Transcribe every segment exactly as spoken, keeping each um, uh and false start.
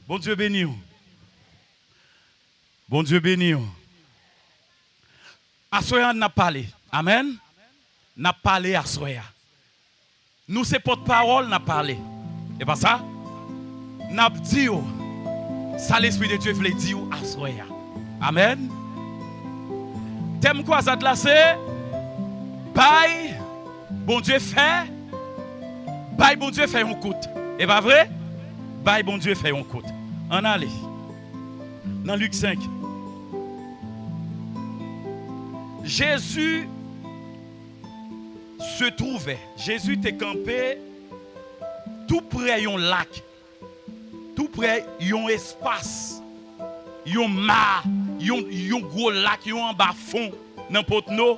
Bondye beni w. Bondye beni w. Aswè a, n ap pale. Amèn. N ap pale aswè a. Nou se pòtpawòl, n ap pale. E pa sa? N ap di w sa Lespri de Dye vle di w aswè a. Amèn. Tèm kwazad la se bay Bondye fè, bay Bondye fè yon kout. E pa vre? Bay Bondye fè yon kout. Ann ale. Nan Lik senk. Jésus se trouvait, Jezi te kanpe tou prè yon lak, tou prè yon espas, yon ma, yon, yon gwo lak, yon anba fon nan Potno,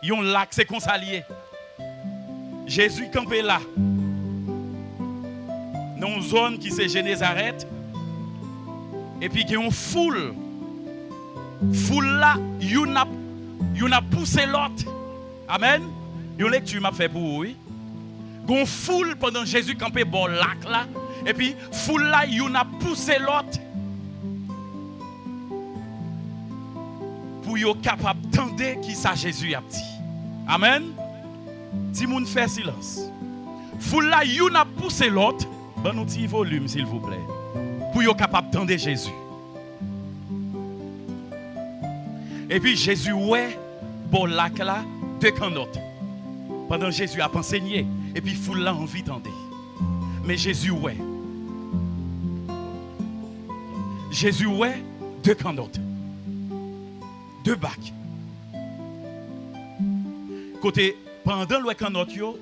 yon lak, se konsa l ye. Jezi kanpe la, nan yon zòn ki se Jenezarèt, epi gen yon foul. Foul la, youn ap, youn ap pouse lòt. Amèn. Yon lekti m ap fè pou ou, wi. Gon foul pandan Jezi kanpe bò lak la, epi foul la, youn ap pouse lòt pou yo kapab tande ki sa Jezi ap di. Amèn. Timoun, fè silans. Foul la, youn ap pouse lòt. Ban nou ti volim, silvouplè, pou yo kapab tande Jezi. Epi Jezi wè bò lak la de kannòt, pandan Jezi ap ansenye, epi foul la anvi tande. Men Jezi wè. Jezi wè de kannòt, de bak. Kote, pandan l wè kannòt yo,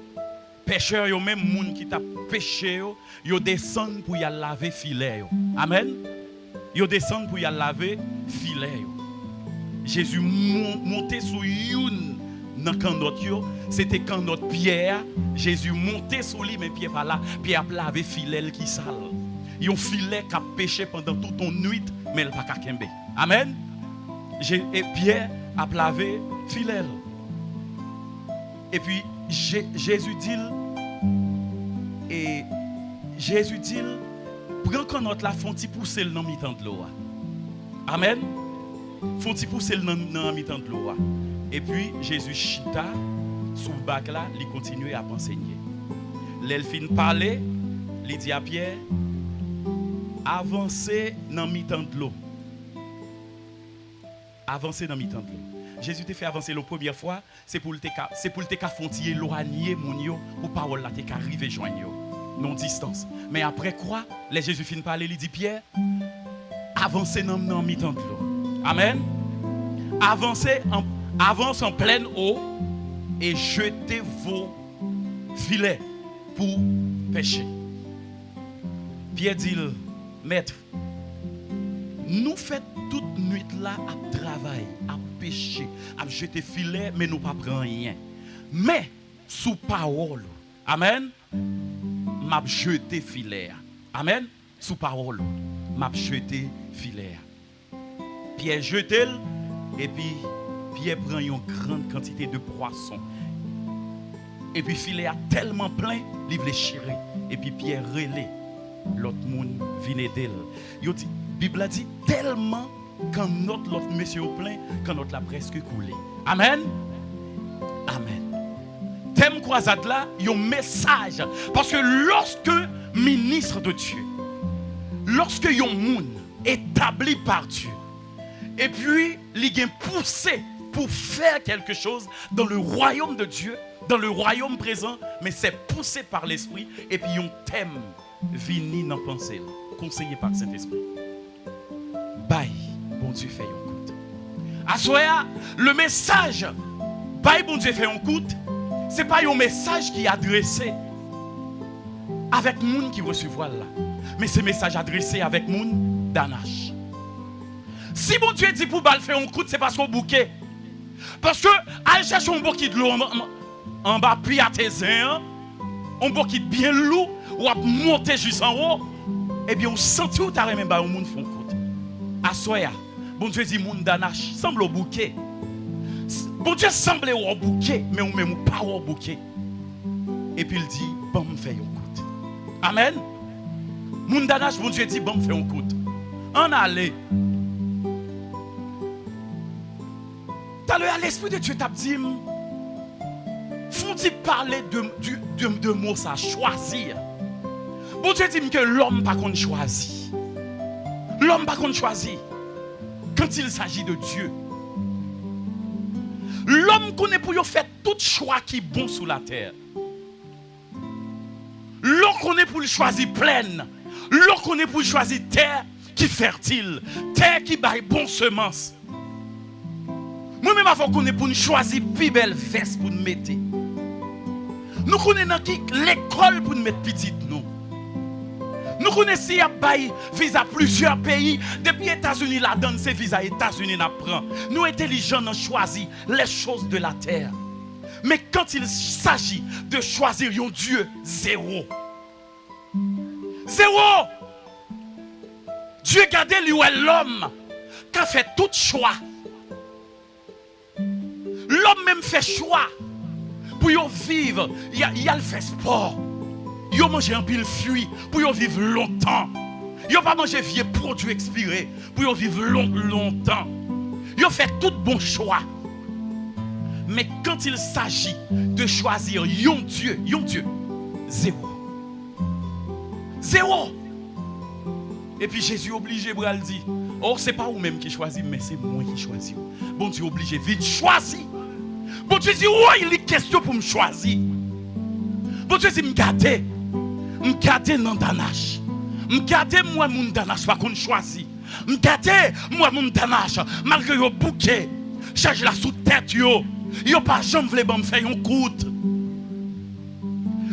pechè yo, menm moun ki t ap peche yo, yo desann pou y al lave filè yo. Amèn. Yo desann pou y al lave filè yo. Jezi mon-, monte sou youn nan kannòt yo. Se te kannòt Pyè a. Jezi monte sou li, men Pyè pa la. Pyè ap lave filè l ki sal. Yon filè k ap peche pandan tout yon nwit, men l pa ka kenbe. Amèn. Je-, e Pyè ap lave filè l. Epi Je-, Jezi di l, e Jezi di l, pran kannòt la, fè yon ti pouse l nan mitan dlo a. Amèn. Fè yon ti pouse l nan, nan mitan dlo a. Epi Jezi chita sou bak la, li kontinye ap ansenye. Lè l fin pale, li di a Pyè, avanse nan mitan dlo. Avanse nan mitan dlo. Jezi te fè avanse l yon premyè fwa, se pou l te ka, se pou l te ka fè yon ti elwanye moun yo, pou pawòl la te ka rive jwenn yo. Nan yon distans. Men apre kwa, lè Jezi fin pale, li di Pyè, avanse nan, nan mitan dlo. Amèn. Avanse an, avance en pleine eau et jetez vos filets pour pêcher. Pyè di l, Mèt, nou fè tout nwit la ap travay, ap peche, ap jete filè, men nou pa pran anyen. Men, sou pawòl ou, amèn, m ap jete filè a. Amèn. Sou pawòl ou, m ap jete filè a. Pyè jete l, epi Pyè pran yon gran kantite de pwason. Epi filè a tèlman plen, li vle chire. Epi Pyè rele lòt moun vin ede l. Yo di, Bib la di, tèlman kannòt lòt mesye yo plen, kannòt la prèske koule. Amèn. Amèn. Tèm kwazad la, yon mesaj. Paske lòske ministre de Dieu, lòske yon moun etabli par Dieu, epi li gen pouse pou fè quelque chose dans le royaume de Dieu, dans le royaume présent, men c'est poussé par l'esprit, epi yon tèm vini nan panse l, konseye pa Sentespri. Bay Bondye fè yon kout. Aswè a, le mesaj bay Bondye fè yon kout, se pa yon mesaj ki adrese avèk moun ki resevwa l la, men se mesaj adrese avèk moun Danach. Si Bondye di pou ba l fè yon kout, se paske w bouke. Paske al chèche yon bokit dlo anba, anba, anba pye atezen an, yon bokit byen lou, w ap monte jis anwo, ebyen, w santi w ta renmen bay yon moun fè yon kout. Aswè a, Bondye di moun Danach, sanble w bouke. S-, Bondye sanble wè w bouke, men ou menm ou pa wè w bouke. Epi l di, ban m fè yon kout. Amèn. Moun Danach, Bondye di, "Ban m fè yon kout. Ann ale." Talè a, Lespri de Dye t ap di m, fon ti pale de, de, de, de mo sa, chwazi. Bondye di m ke lòm pa konn chwazi. Lòm pa konn chwazi quand il s'agit de Dieu. Lòm konnen pou yo fè tout chwa ki bon sou latè. Lòm konnen pou l chwazi plèn. Lòm konnen pou l chwazi tè ki fètil, tè ki bay bon semans. Mwen menm avè w konnen pou n chwazi pi bèl vès pou n mete. Nou konnen nan ki lekòl pou n met pitit nou. Nou konnen si y ap bay viza plizyè peyi, depi Etazini ladann, se viza Etazini n ap pran. Nou entelijan nan chwazi les choses de la terre. Men quand il s'agit de choisir yon Dye, zewo. Zewo! Dye gade, li wè lòm ka fè tout chwa. Lòm menm fè chwa pou yo viv, y a- y al fè spò. Yo manje anpil fwi pou yo viv lontan. Yo pa manje vye pwodui ekspire pou yo viv lon- lontan. Yo fè tout bon chwa. Men quand il s'agit de choisir yon Dye, yon Dye, zewo. Zewo. Epi Jezi oblije pral di, "O, se pa ou menm ki chwazi m, men se mwen ki chwazi w." Bondye oblije vin chwazi. Bondye di, "Woy, li kesyon pou m chwazi." Bondye di, "M gade, m gade nan Danach. M gade, m wè moun Danach pa konn chwazi. M gade, m wè moun Danach, malgre yo bouke, chaj la sou tèt yo, yo pa janm vle ban m fè yon kout."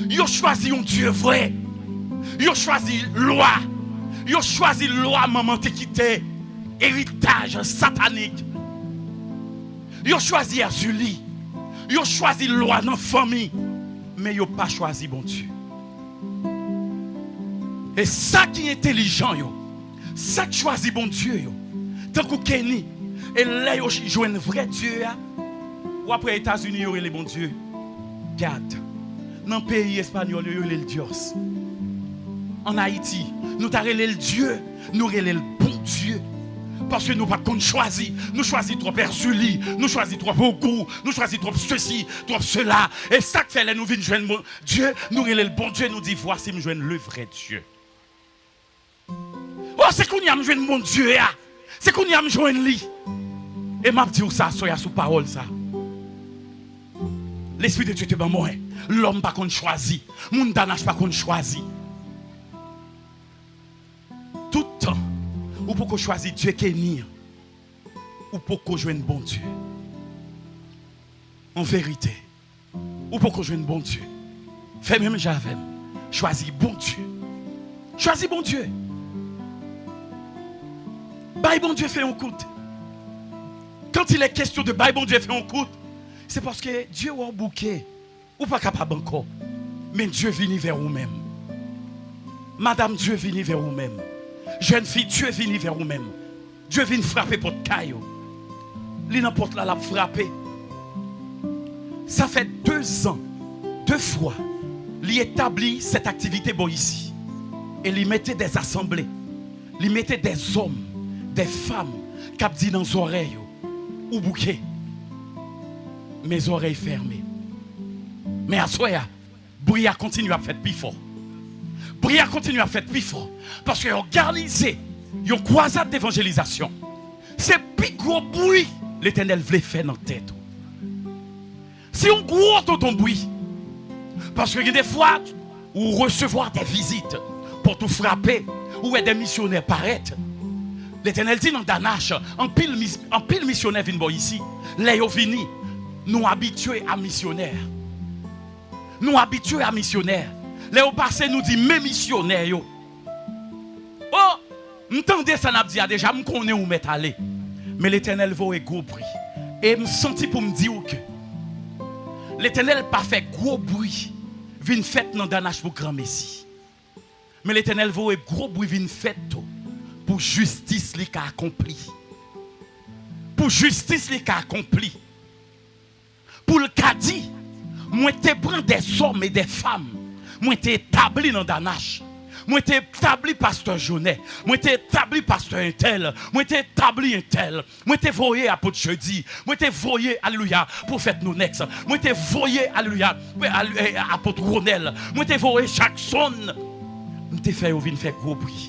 Yo chwazi yon Dye vrè. Yo chwazi lwa. Yo chwazi lwa manman te kite, eritaj satanik. Yo chwazi Èzili. Yo chwazi lwa nan fanmi. Men yo pa chwazi Bondye. E sa ki entelijan yo, sa k chwazi Bondye yo, tankou Kenny, e lè yo ch- jwenn vrè Dye a, w ap wè Etazini yo rele Bondye God. Nan peyi espanyòl yo, yo rele l Dios. Ann Ayiti, nou ta rele l Dye, nou rele l Bondye. Paske nou pa t konn chwazi. Nou chwazi twòp Èzili, nou chwazi twòp Ogou, nou chwazi twòp sesi, twòp sela. E sa k fè lè nou vin jwenn Bondye, nou rele l Bondye, nou di, "Vwasi m jwenn le vrè Dye." O, se kounye a m jwenn Bondye a. Se kounye a m jwenn li. E m ap di w sa aswè a sou pawòl sa. Lespri de Dye te ban mwen. Lòm pa konn chwazi. Moun Danach pa konn chwazi. Tout tan ou poko chwazi Dye Kenny an, ou poko jwenn Bondye. An verite, ou poko jwenn Bondye. Fè menm jan avè m. Chwazi Bondye. Chwazi Bondye. Bay Bondye fè yon kout. Quand il est question de bay Bondye fè yon kout, se paske Dye wè w bouke. Ou pa kapab ankò. Men Dye vini vè ou menm. Madanm, Dye vini vè ou menm. Jèn fi, Dye vini vè ou menm. Dye vin frape pòt kay ou. Li nan pòt la, l ap frape. Sa fè dezan, de fwa, li etabli sèt aktivite bò isi. E li mete dè asanble. Li mete dè zòm, dè fanm k ap di nan zòrèy ou, ou bouke. Men zòrèy fèmen. Men aswè a, bri a kontinye ap fèt pi fò. Bri a kontinye ap fèt pi fò. Paske yo òganize yon kwazad devanjelizasyon. Se pi gwo bri Letènèl vle fè nan tèt ou. Se yon gwo tonton bri. Paske gen de fwa, ou resevwa de vizit, pòt ou frape, ou wè de misyonè parèt. Letènèl di nan Danach, anpil, mis- anpil misyonè vin bò isi. Lè yo vini, nou abitye a misyonè. Nou abitye a misyonè. Lè yo pase, nou di, "Men misyonè yo." O, m tande sa n ap di a deja, m konnen ou mèt ale. Men Letènèl voye gwo bri. E m santi pou m di w ke Letènèl pa fè gwo bri vin fèt nan Danach pou granmesi. Men Letènèl voye gwo bri vin fèt tou pou jistis li ka akonpli. Pou jistis li ka akonpli. Pou l ka di, "Mwen te pran dè zòm e dè fanm, mwen te etabli nan Danach. Mwen te tabli pastè Jonè. Mwen te tabli pastè entèl. Mwen te tabli entèl. Mwen te voye apot Jedi. Mwen te voye, alelouya, pwofèt Nonex. Mwen te voye, alelouya, apot Ronèl. Mwen te voye Jakson. M te fè yo vin fè gwo bri.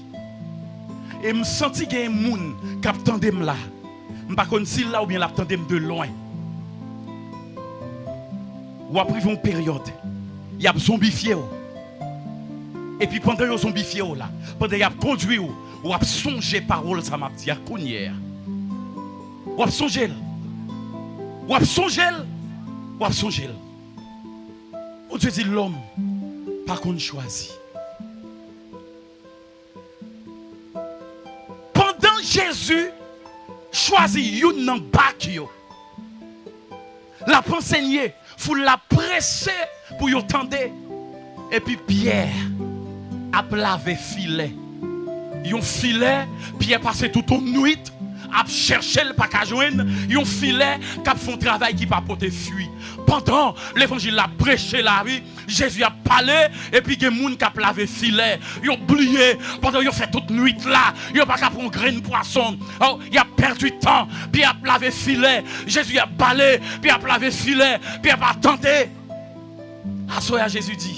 E m santi gen moun k ap tande m la. M pa konn si l la oubyen l ap tande m de lwen. W ap rive yon peryòd, y ap zonbifye w. Epi pandan yo zonbifye w la, pandan y ap kondui w, w ap sonje pawòl sa m ap di a kounye a. W ap sonje l. W ap sonje l. W ap sonje l. Bondye di lòm pa konn chwazi. Pandan Jezi chwazi youn nan bak yo, l ap ansenye, foul la prese pou yo tande. Epi Pyè ap lave filè. Yon filè, Pyè pase tout yon nwit ap chèche l, pa ka jwenn. Yon filè k ap fè yon travay ki pa pote fwi. Pandan levanjil la preche la, wi, Jezi ap pale, epi gen moun k ap lave filè. Yo bliye, pandan yo fè tout nwit la, yo pa ka pran yon grenn pwason. Oh, y ap pèdi tan. Pyè ap lave filè. Jezi ap pale, Pyè ap lave filè. Pyè pa tande. Aswè a, Jezi di,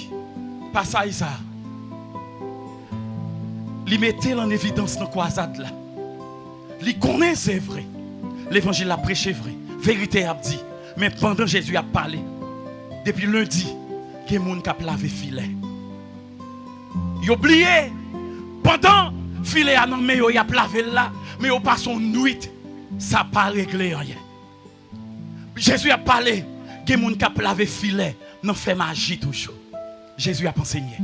pasaj sa, li mete l an evidans nan kwazad la. Li konnen se vre. Levanjil la preche vre. Verite ap di. Men pandan Jezi ap pale, depi lendi, gen moun k ap lave filè. Yo bliye, pandan filè a nan men yo, y ap lave l la, men yo pase yon nwit, sa pa regle anyen. Jezi ap pale, gen moun k ap lave filè nan fè maji toujou. Jezi ap ansenye.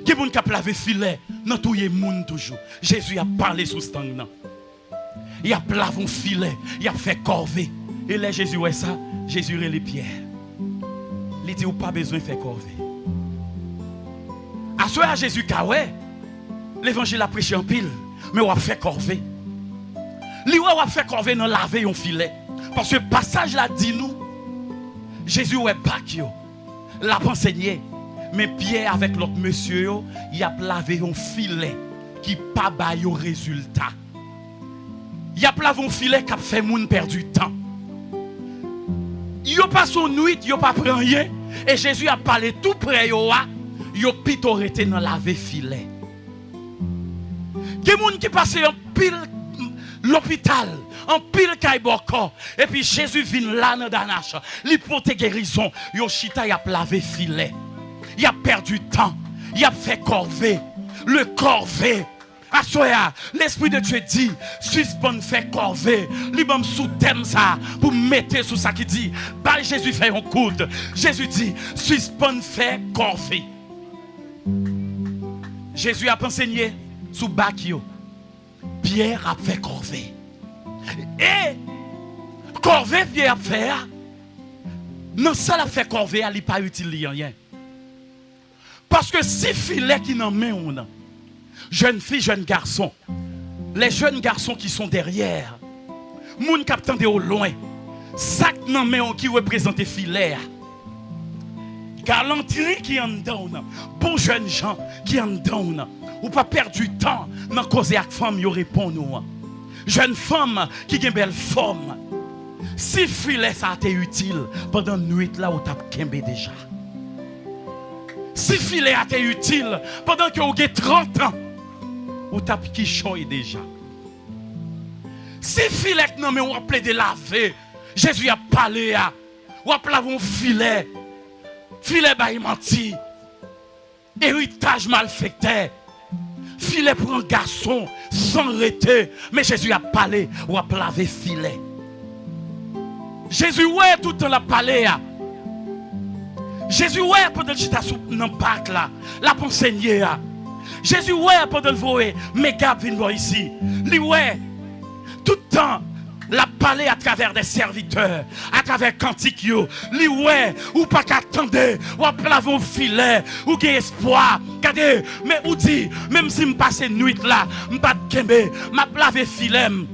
Gen moun k ap lave filè nan touye moun toujou. Jezi ap pale sou stang nan. Y ap lave yon filè, y ap fè kòve. E lè Jezi wè sa, Jezi rele Pyè. Li di, ou pa bezwen fè kòve. Aswè a, Jezi ka wè levanjil la preche anpil, men w ap fè kòve. Li wè w ap fè kòve nan lave yon filè. Paske pasaj la di nou, Jezi wè bak yo, l ap ansenye. Men Pyè avèk lòt mesye yo, y ap lave yon filè ki pa ba yo rezilta. Y ap lave yon filè k ap fè moun pèdi tan. Yo pase yon nwit, yo pa pran anyen, e Jezi ap pale tou prè yo a, yo pito rete nan lave filè. Gen moun ki pase anpil lopital, anpil kay bòkò, epi Jezi vin la nan Danach, li pote gerizon, yo chita, y ap lave filè. Y ap pèdi tan, y ap fè kòve. Le kòve. Aswè a, Lespri de Dye di, sispann fè kòve. Li ban m sou tèm sa pou m mete sou sa ki di, bay Jezi fè yon kout. Jezi di, sispann fè kòve. Jezi ap ansenye sou bak yo. Pyè ap fè kòve. E kòve Pyè ap fè a, nan sa l ap fè kòve a, li pa itil li anyen. Paske si filè ki nan men w nan, jèn fi, jèn gason, les jeunes garçons qui sont derrière, moun k ap tande w lwen, sa k nan men w ki reprezante filè a, galantri ki anndan w nan, bon jèn jan ki anndan w nan, ou pa pèdi tan nan koze ak fanm yo reponn ou an. Jèn fanm ki gen bèl fòm, si filè sa a te itil, pandan nwit la ou t ap kenbe deja. Si filè a te itil, pandan ke w gen trant an, ou t ap kichòy deja. Si filè k nan men w ap plede lave, Jezi ap pale a, w ap lave yon filè, filè bay manti, eritaj malfektè, filè pran gason san rete, men Jezi ap pale, w ap lave filè. Jezi wè tout tan l ap pale a. Jezi wè pandan l chita sou, nan bak la, l ap ansenye a. Jezi wè pandan l voye mega ap vin bò isi. Li wè tout tan l ap pale atravè de sèvitè, atravè kantik yo. Li wè ou pa ka tande, w ap lave yon filè, ou gen espwa. Gade, men ou di, menm si m pase nwit la, m pa t kenbe, m ap lave filè m.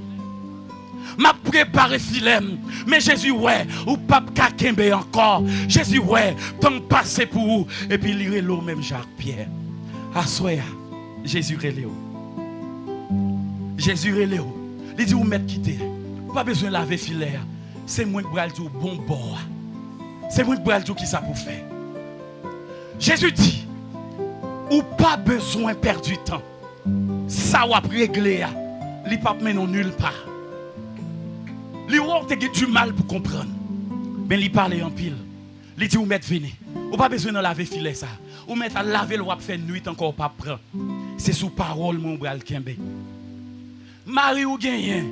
M ap prepare filè m. Men Jezi wè, ou p ap ka kenbe ankò. Jezi wè, tan pase pou ou, epi li rele w menm jan ak Pyè. Aswè a, Jezi rele w. Jezi rele w. Li di w, "Mèt, kite. Ou pa bezwen lave filè a. Se mwen ki pral di w bon bò a. Se mwen ki pral di w kisa pou w fè." Jezi di, "Ou pa bezwen pèdi tan. Sa w ap regle a, li p ap mennen w nil pa." Li wè w te gen dimal pou konprann. Men li pale anpil. Li di w, "Mèt, vini. Ou pa bezwen nan lave filè sa. Ou mèt al lave l, w ap fè nwit ankò, w p ap pran. Se sou pawòl mwen ou pral kenbe." Mari ou genyen,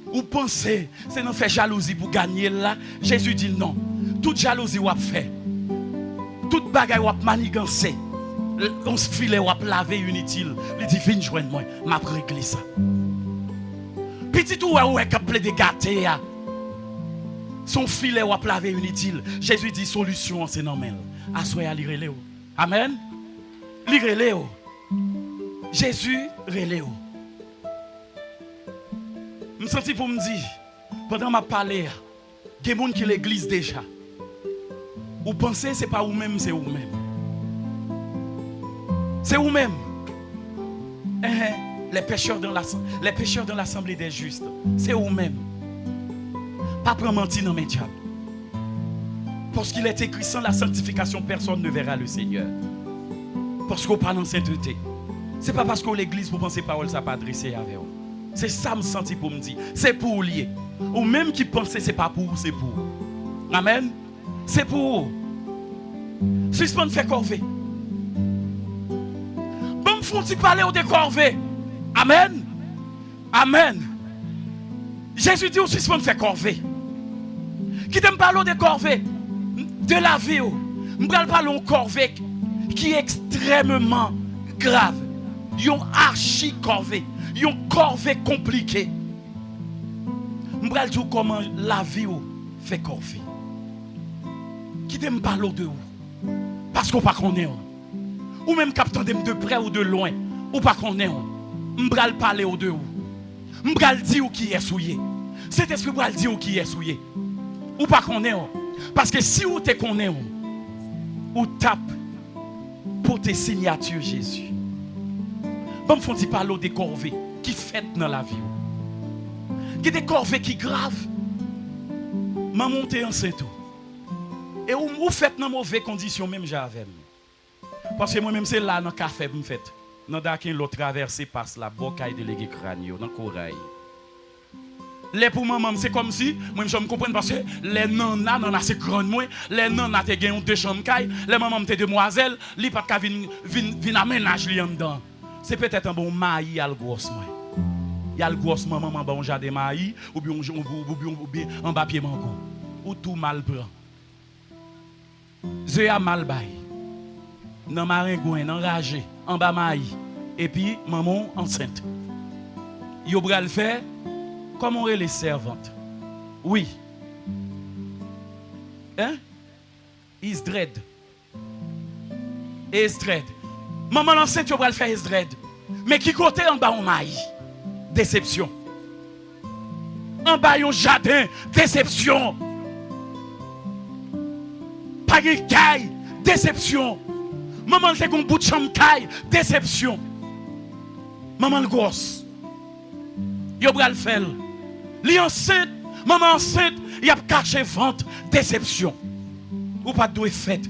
ou panse se nan fè jalouzi pou ganye l la, Jezi di non. Tout jalouzi w ap fè, tout bagay w ap maniganse, l-, yon filè w ap lave initil, li di, "Vin jwenn mwen, m ap regle sa." Pitit ou wè, ou wè k ap plede gate a, se yon filè w ap lave initil. Jezi di, "Solisyon an se nan men l." Aswè a, li rele w. Amèn. Li rele w. Jezi rele w. M santi pou m di, pandan m ap pale a, gen moun ki legliz deja. Ou panse se pa ou menm, se ou menm. Se ou menm. Enhen, les pécheurs dans la, les pécheurs dans l'assemblée des justes. Se ou menm. Pa pran manti nan men dyab. Parce qu'il est écrit, sans la sanctification, personne ne verra le Seigneur. Paske w pa nan sentete. Se pa paske w legliz pou w panse pawòl sa pa adrese avè w. Se sa m santi pou m di. Se pou ou l ye. Ou menm ki panse se pa pou ou, se pou ou. Amèn. Se pou ou. Sispann fè kòve. Ban m fè yon ti pale w de kòve. Amèn. Amèn. Jezi di w sispann fè kòve. Kite m pale w de kòve, de lavi w. M pral pale w yon kòve ki ekstrèmeman grav. Yon achi kòve. Yon kòve konplike. M pral di w kòman lavi w fè kòve. Kite m pale w de ou. Paske w pa konnen w. Ou menm k ap tande m de prè ou de lwen, ou pa konnen w. M pral pale w de ou. M pral di w kiyès ou ye. Sentespri pral di w kiyès ou ye. Ou pa konnen w. Paske si w te konnen w, ou t ap pote siyati Jezi. Ban m fè yon ti pale w de kòve ki fèt nan lavi w. Gen de kòve ki grav. Manman w te ansent ou. E ou, ou fèt nan move kondisyon menm jan avè m. Paske mwen menm se la nan Kafèb m fèt. Nan Dakenlò travèse pas la, bò kay delege Kràn yo, nan Koray. Lè pou manman m, se kòmsi, mwen menm jan m konprann, paske lè Nanna, Nanna se grann mwen, lè Nanna te gen yon de chanm kay, lè manman m te demwazèl, li pa t ka vin, vin, vin a mennaj li anndan. Se petèt anba yon mayi y al gwòs mwen. Y al gwòs manman m anba yon jaden mayi, oubyen yon, oubyen, oubyen anba pye mango. Ou tou mal pran. Ze a mal bay. Nan marengwen, nan raje, anba mayi. Epi manman w ansent. Yo pral fè, kòman w rele, sèvant. Wi. Hein? Is dread. Is dread. Manman l ansent, yo pral fè is dread. Men ki kote? Anba yon mayi. Desepsyon. Anba yon jaden, desepsyon. Pa gen kay, desepsyon. Manman l te gen yon bout chanm kay, desepsyon. Manman l gwòs. Yo pral fè l. Li ansent, manman ansent, y ap kache vant, desepsyon. Ou pa t dwe fèt.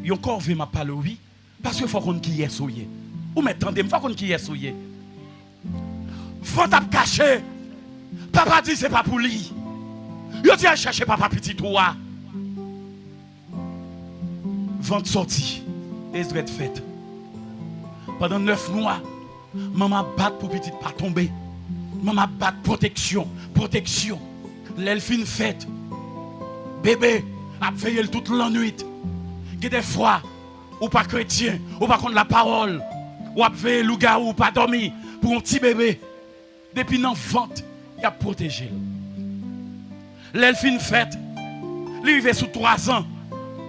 Yon kòve m ap pale w, wi. Paske fò w konn kiyès ou ye. Ou mèt tande m, fò w konn kiyès ou ye. Vant ap kache. Papa di se pa pou li. Yo di al chèche papa pitit ou a. Vant sòti. Is dread fèt. Pandan nèf mwa, manman ap bat pou pitit pa tonbe. Manman ap bat, pwoteksyon, pwoteksyon. Lè l fin fèt, bebe ap veye l tout lannwit. Gen de fwa, ou pa kretyen, ou pa konn lapawòl, w ap veye lougawou, ou pa dòmi pou yon ti bebe. Depi nan vant, y ap pwoteje l. Lè l fin fèt, li rive sou twazan,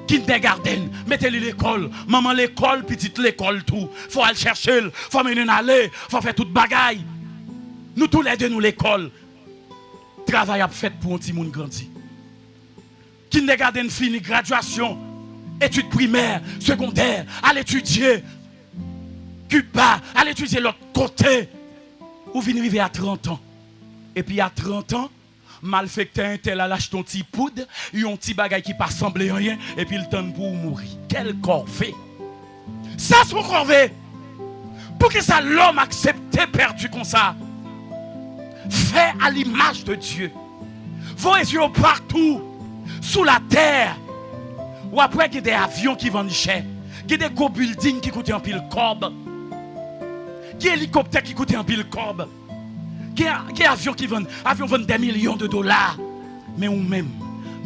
kindergarten, mete li lekòl. Manman lekòl, pitit lekòl tou. Fò al chèche l, fò mennen l ale, fò fè tout bagay. Nou toulède nou lekòl. Travay ap fèt pou yon timoun grandi. Kindergarten fini, gradyasyon, etid primè, segondè, al etidye. Kiba, al etidye lòt kote. Ou vin rive a trant an. Epi a trant an, malfektè entèl al achte yon ti poud, yon ti bagay ki pa sanble anyen, epi l tann pou ou mouri. Quelle corvée! Sa se yon kòve! Poukisa lòm aksepte pèdi konsa? Fait à l'image de Dieu. Voye zye w patou sou latè. W ap wè gen de avyon ki vann chè. Gen de gwo bilding ki koute anpil kòb. Gen elikoptè ki koute anpil kòb. Gen, gen avyon ki vann, avyon vann dè milyon de dola. Men ou menm,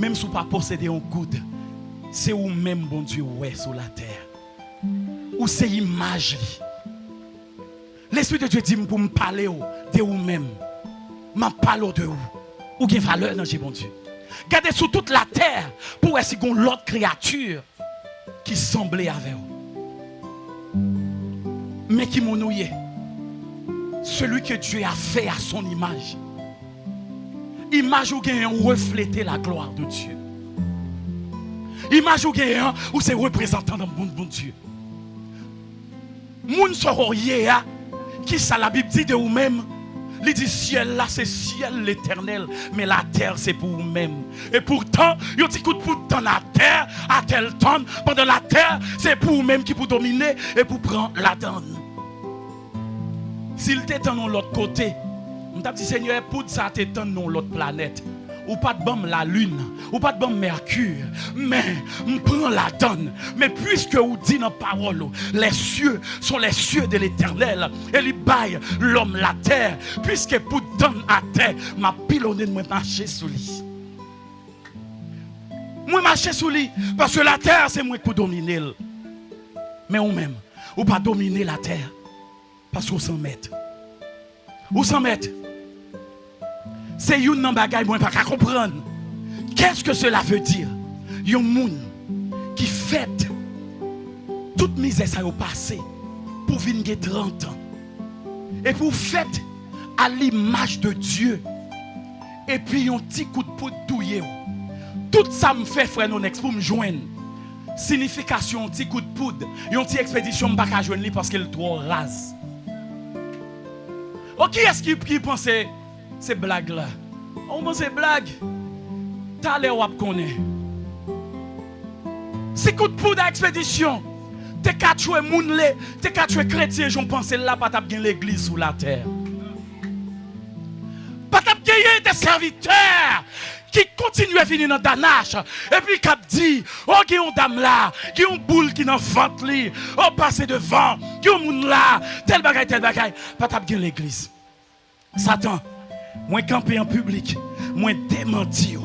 menm si w pa posede yon goud, se ou menm Bondye wè sou latè. Ou se imaj li. Lespri de Dye di m pou m pale w de ou menm. M ap pale w de ou. Ou gen valè nan je Bondye. Gade sou tout latè pou w wè si gen yon lòt kreyati ki sanble avè w. Men ki moun ou ye. Celui que Dieu a fait à son image. Imaj ou genyen reflete la gloire de Dieu. Imaj ou genyen an, ou se reprezantan nan moun Bondye. Moun sa w ye a, kisa Labib di de ou menm? Li di syèl la se syèl Letènèl, men latè se pou ou menm. E poutan, yon ti kout poud tann atè, atè l tann, pandan latè se pou ou menm ki pou domine e pou pran ladann. Si l te tann yon lòt kote, m t ap di, Senyè, poud sa te tann nan yon lòt planèt. Ou pa t ban m lalin, ou pa t ban m Mèki, men m pran ladann. Men piske ou di nan pawòl ou, les cieux sont les cieux de l'Éternel, e li bay lòm latè, piske poud tann atè, m ap pilonnen, mwen mache sou li. Mwen mache sou li, paske latè se mwen ki pou domine l. Men ou menm, ou pa domine latè, paske ou san mèt. Ou san mèt. Se youn nan bagay mwen pa ka konprann. Qu'est-ce que cela veut dire? Yon moun ki fèt tout mizè sa yo pase pou vin gen trant an. Epi ou fèt à l'image de Dieu. Epi yon ti kout poud touye w. Tout sa m fè, frè Nonex, pou m jwenn siyifikasyon yon ti kout poud, yon ti ekspedisyon, m pa ka jwenn li paske l twò raz. O, kiyès ki, ki panse se blag la? O, ou panse blag? Talè w ap konnen. Si kout poud a ekspedisyon te ka tchwe moun, le, te ka tchwe kretyen jan w panse l la, pa t ap gen legliz sou latè. Pa t ap genyen de sèvitè ki kontinye vini nan Danach, epi k ap di, o, gen yon dam la, gen yon boul ki nan vant li, o, pase devan, gen yon moun la, tèl bagay, tèl bagay. Pa t ap gen legliz. Satan, mwen kanpe an piblik, mwen demanti w.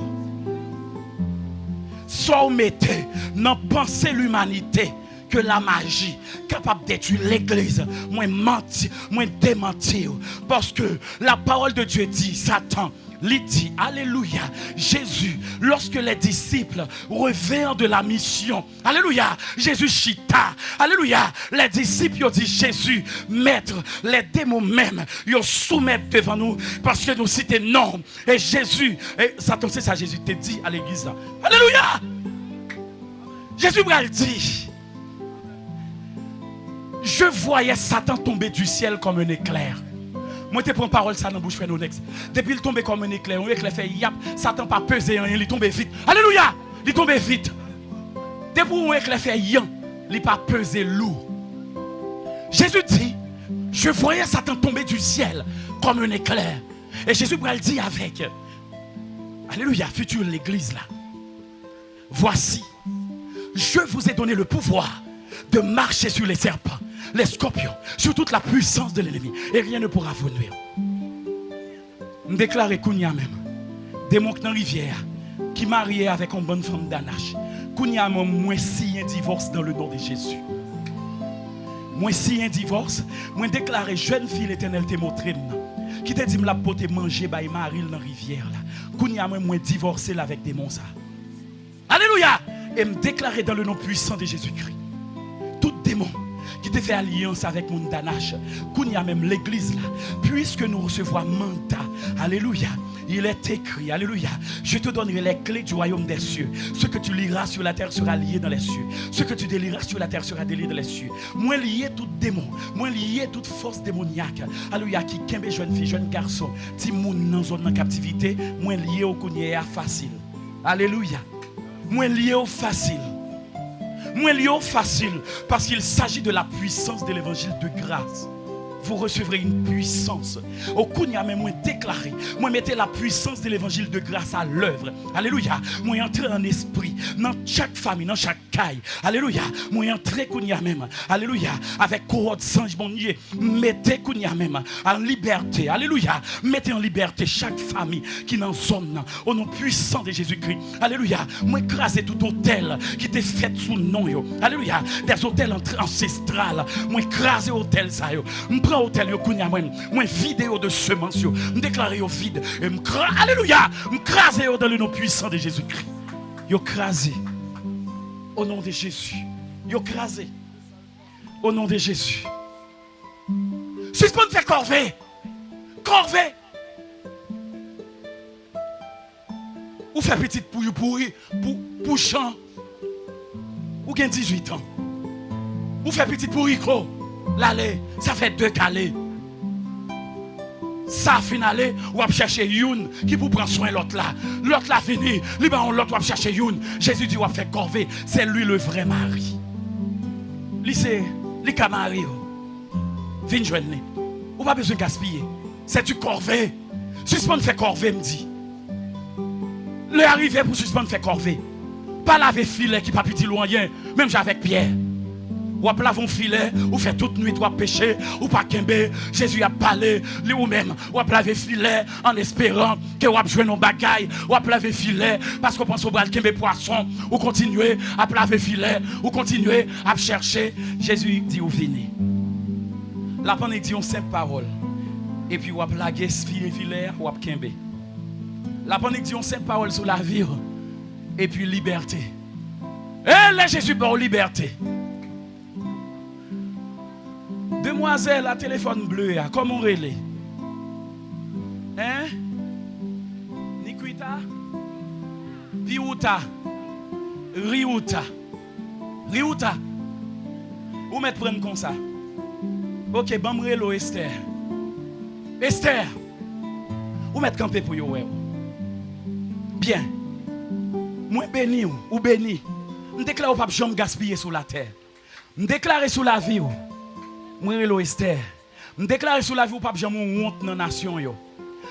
Sa w mete nan panse limanite ke lamaji kapab detwi legliz, mwen manti, mwen demanti w. Paske la parole de Dieu di, Satan, li di, alelouya, Jésus, lorsque les disciples revinrent de la mission, alelouya, Jezi chita, alelouya, les disciples yo di Jezi, Mèt, les démons menm, yo soumèt devan nou, paske nou site non. E Jezi, e Satan, se sa Jezi te di a legliz la. Alelouya! Jezi pral di, Je voyais Satan tomber du ciel comme un éclair. Mwen te pran pawòl sa nan bouch frè Nonex. Depi l tonbe kòm yon eklè, yon eklè fè yap, Satan pa peze anyen, li tonbe vit. Alelouya! Li tonbe vit. Depi yon eklè fè yan, li pa peze lou. Jezi di, Je voyais Satan tomber du ciel comme un éclair. E Jezi pral di avèk, alelouya, fiti legliz la, Voici, je vous ai donné le pouvoir de marcher sur les serpents, les scorpions, sur toute la puissance de l'ennemi, et rien ne pourra vous nuire. M deklare kounye a menm, demon k nan rivyè a, ki marye avèk yon bann fanm Danach, kounye a menm, mwen siyen divòs dans le nom de Jésus. Mwen siyen divòs, mwen deklare jèn fi Letènèl te montre m nan, ki te di m l ap pote manje bay mari l nan rivyè la. Kounye a menm, mwen divòse l avèk demon sa. Alelouya! E m deklare dans le nom puissant de Jésus-Christ, tout demon ki te fè alyans avèk moun Danach, kounye a menm legliz la, puiske nou resevwa manda Alléluia. Il est écrit, alléluia, je te donnerai les clés du royaume des cieux. Ce que tu lieras sur la terre sera lié dans les cieux. Ce que tu délieras sur la terre sera délié dans les cieux. Mwen lye tout demon, mwen lye tout fòs demonyak, alléluia, ki kenbe jèn fi, jèn gason, timoun nan zòn nan kaptivite, mwen lye yo kounye a fasil. Alléluia. Mwen lye yo fasil. Mwen lye yo fasil, parce qu'il s'agit de la puissance de l'évangile de grâce. Vous recevrez une puissance. O kounye a menm, mwen deklare, mwen mete la puissance de l'évangile de grâce à l'œuvre. Alléluia. Mwen antre an espri nan chak fanmi, nan chak kay. Alléluia. Mwen antre kounye a menm. Alléluia. Avèk kowòd zanj Bondye. Mete kounye a menm an libète. Alléluia. Mete an libète chak fanmi ki nan zòn nan. Au nom puissant de Jésus-Christ. Alléluia. Mwen kraze tout otèl ki te fèt sou non yo. Alléluia. Des otèl ant-, ansestral. Mwen kraze otèl sa yo. M pran otèl yo kounye a mwen. Mwen vide yo de semans yo. M deklare yo vid. E m kra-, alléluia. M kraze yo dans le nom puissant de Jésus-Christ. Yo kraze. Au nom de Jésus. Yo kraze. Au nom de Jésus. Sispann fè kòve. Kòve. Ou fè pitit pou, pou, pou, pou chan. Ou gen dizuit an. Ou fè pitit pou Rico. L ale. Sa fè de k ale. Sa fin ale, w ap chèche youn ki pou pran swen lòt la. Lòt la vini, li ba yon lòt, w ap chèche youn. Jezi di w ap fè kòve. C'est lui le vrai mari. Li se, li ka mari w. Vin jwenn li. Ou pa bezwen gaspiye. C'est du corvée. Sispann fè kòve, m di. Lè a rive pou sispann fè kòve. Pa lave filè ki p ap itil ou anyen, menm jan avèk Pyè. W ap lave yon filè, ou fè tout nwit w ap peche, ou pa kenbe, Jezi ap pale, li ou menm, w ap lave filè an esperan ke w ap jwenn yon bagay, w ap lave filè paske w panse w pral kenbe pwason, ou kontinye ap lave filè, ou kontinye ap chèche, Jezi di w vini. L ap annik di yon senp pawòl, epi w ap lage fi-, filè a, w ap kenbe. L ap annik di yon senp pawòl sou lavi w, epi libète. E lè Jezi ba w libète. Demwazèl a telefòn ble a, kòman w rele? Hein? Nikwita? Piwouta? Riwouta? Riwouta? Ou mèt prann konsa. Oke, ban m rele w Estè. Estè! Ou mèt kanpe pou yo wè w. Byen. Mwen beni w, ou beni. M deklare w p ap janm gaspiye sou latè. M deklare sou lavi w, mwen rele w Estè. M deklare sou lavi w, ou p ap janm yon wont nan nasyon yo.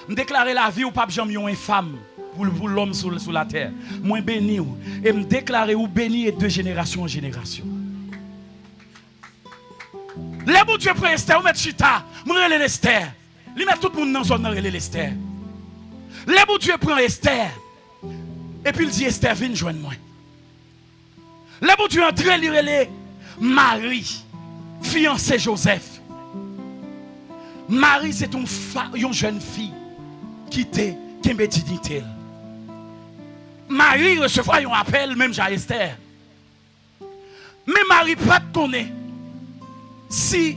M deklare lavi w, ou p ap janm yon enfam pou, pou lòm sou, sou latè. Mwen beni w, e m deklare ou beni e de jenerasyon an jenerasyon. Lè Bondye pran Estè, ou mèt chita, mwen rele l Estè. Li mèt tout moun nan zòn nan rele l Estè. Lè Bondye pran Estè, epi l di Estè, vin jwenn mwen. Lè Bondye antre, li rele Mari, fiyanse Jozèf. Mari se te yon fa-, yon jèn fi ki te kenbe diyite l. Mari resevwa yon apèl, menm jan Estè. Men Mari pa t konnen si,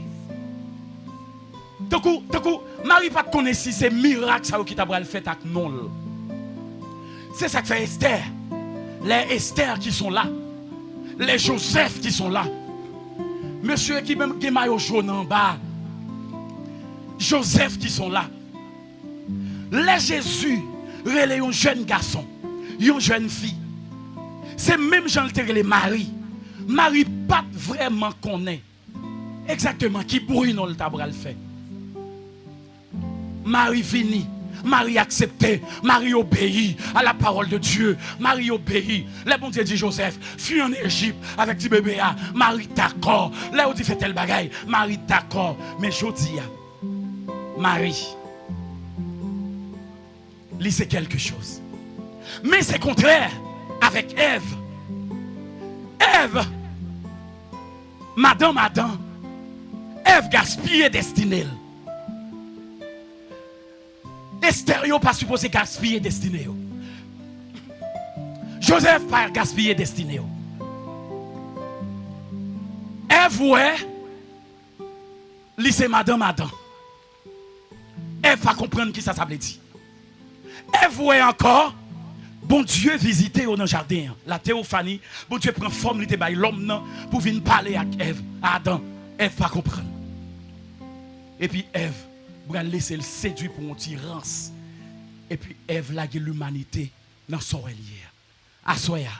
tankou, tankou, Mari pa t konnen si se mirak sa yo ki ta pral fèt ak non l. Se sa k fè Estè, les Esther qui sont là, les Joseph qui sont là, mesye ki menm gen mayo jòn anba, Joseph qui sont là. Lè Jezi rele yon jèn gason, yon jèn fi, se menm jan l te rele Mari. Mari pa t vrèman konnen egzakteman ki bri non l ta pral fè. Mari vini, Mari aksepte, Mari obeyi à la parole de Dieu, Mari obeyi. Lè Bondye di Jozèf, fuy ann Ejip avèk ti bebe a, Mari dakò. Lè yo di fè tèl bagay, Mari dakò. Men jodi a, Mari, li se kèlke choz. Men se kontrè avèk Èv. Èv, madanm Adan, Èv gaspiye destine l. Esther yo pa sipoze gaspiye destine yo. Jozèf pa gaspiye destine yo. Èv wè li se madanm Adan. Èv pa konprann kisa sa vle di. Èv wè ankò Bondye vizite yo nan jaden an. La teyofani, Bondye pran fòm li te bay lòm nan pou vin pale ak Èv, Adan. Èv pa konprann. Epi Èv pral lese l sedui pou yon ti rans. Epi Èv lage limanite nan sa w wè l ye a. Aswè a,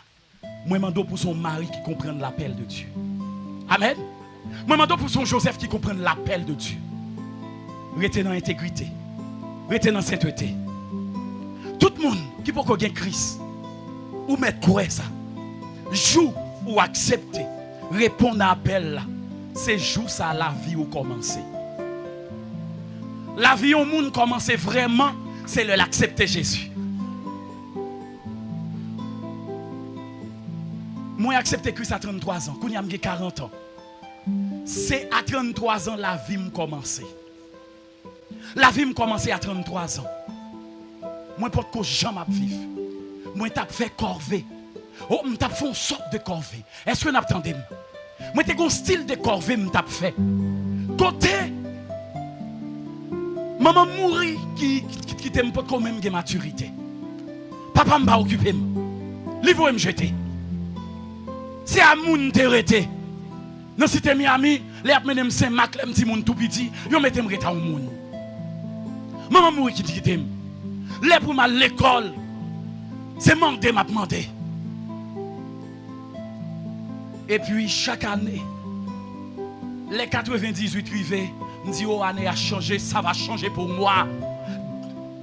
mwen mande w pou se yon mari ki konprann lapèl de Dye. Amèn. Mwen mande w pou se yon Jozèf ki konprann lapèl de Dye. Rete nan entegrite. Rete nan sentete. Tout moun ki poko gen Kris, ou mèt kwè sa. Jou ou aksepte reponn a apèl la, se jou sa a lavi ou kòmanse. Lavi yon moun kòmanse vrèman, se lè l aksepte Jezi. Mwen aksepte Kris a tranntwa zan. Kounye a m gen karant an. Se a tranntwa zan lavi m kòmanse. Lavi m kòmanse a tranntwa zan. Mwen potko janm ap viv. Mwen t ap fè kòve. O, m t ap fè yon sòt de kòve. Èske n ap tande m? Mwen te gen yon stil de kòve m t ap fè. Kote manman m mouri, ki, ki, ki kite m potko menm gen matirite. Papa m pa okipe m. Li voye m jete. Se a moun m te rete. Nan Site Miami, lè y ap mennen m Senmak, lè m timoun tou piti, yo mete m ret a yon moun. Manman m mouri ki kite m. Lè pou m al lekòl, se mande m ap mande. Epi chak ane, lè katrevendizuit rive, m di, "O, ane a chanje, ça va changer pour moi."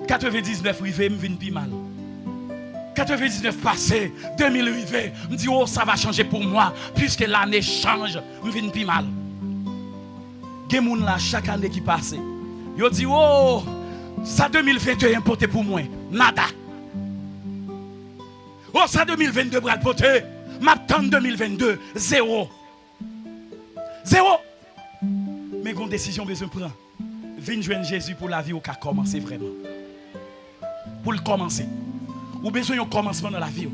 Katrevendiznèf rive, m vin pi mal. Katrevendiznèf pase, de mil rive, m di, "O, ça va changer pour moi, puisque l'année change." M vin pi mal. Gen moun la, chak ane ki pase, yo di, "O, sa de mil venteyen pote pou mwen, nada. O, sa de mil vennde pral pote, m ap tann de mil vennde, zewo." Zewo! Men gen yon desizyon w bezwen pran. Vin jwenn Jezi pou lavi w ka kòmanse vrèman. Pou l kòmanse. Ou bezwen yon kòmansman nan lavi w.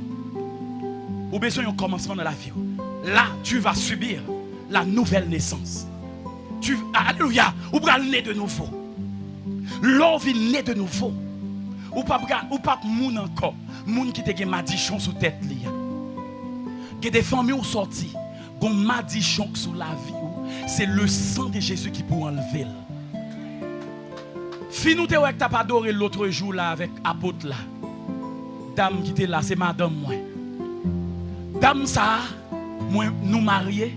Ou bezwen yon kòmansman nan lavi w. La, tu vas subir la nouvelle naissance. Tu, alelouya, ou pral ne de nouvo. Lè w vin ne de nouvo, ou p ap, ou p ap moun ankò. Moun ki te gen madichon sou tèt li a. Gen de fanmi w sòti, gon madichon k sou lavi w, se le sang de Jésus ki pou anlve l. Fi nou te wè k t ap adore lotrejou la avèk apot la. Dam ki te la, se madanm mwen. Dam sa a, mwen, nou marye.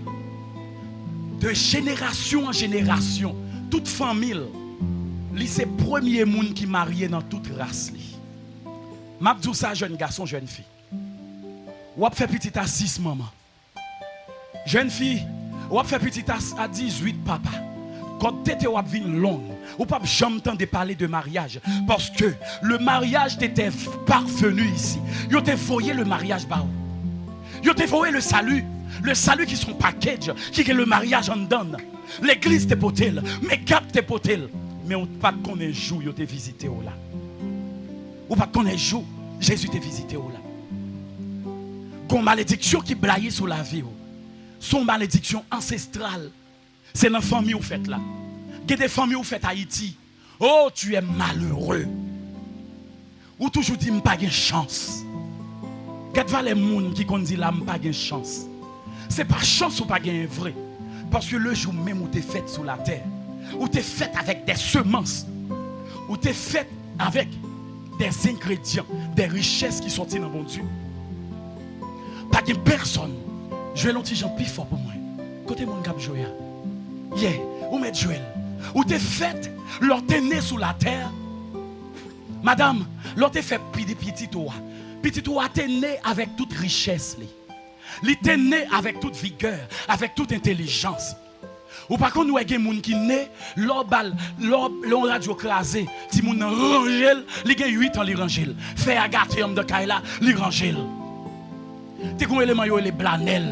De jenerasyon an jenerasyon, tout fanmi l, li se premye moun ki marye nan tout ras li. M ap di w sa, jèn gason, jèn fi. W ap fè pitit a sis manman. Jèn fi, w ap fè pitit a, a dizuit papa. Kòd tete w ap vin long. Ou p ap janm tande pale de maryaj. Paske le mariage t'était parvenu ici. Yo te voye le maryaj ba ou. Yo te voye le salut. Le salut ki se yon package, ki gen le maryaj anndan l. Legliz te pote l, men gad te pote l. Men ou pa t konnen jou yo te vizite w la. Ou pa t konnen jou Jezi te vizite w la. Gon malediksyon ki blayi sou lavi w. Se yon malediksyon ansestral. Se nan fanmi w fèt la. Gen de fanmi w fèt Ayiti. Oh, tu es malheureux. Ou toujou di, "M pa gen chans." Gad valè moun ki konn di la, "M pa gen chans." Se pa chans ou pa genyen vre. Paske le jou menm ou te fèt sou latè, ou te fèt avèk de semans. Ou te fèt avèk de engredyan, de richès ki sòti nan Bondye. Pa gen pèsonn. Jwe l yon ti jan pi fò pou mwen. Kote moun k ap jwe a? Yeah, ou mèt jwe l. Ou te fèt, lè w te ne sou latè. Madanm, lè w te fè pi-, pitit ou a, pitit ou a te ne avèk tout richès li. Li te ne avèk tout vigè, avèk tout entèlijans. Ou pa konn wè gen moun ki ne, lè w ba l, lè w, lè yon radyo kraze, timoun nan ranje l, li gen uit an, li ranje l. Fè a gate anndan kay la, li ranje l. Te gon eleman yo rele Blanèl,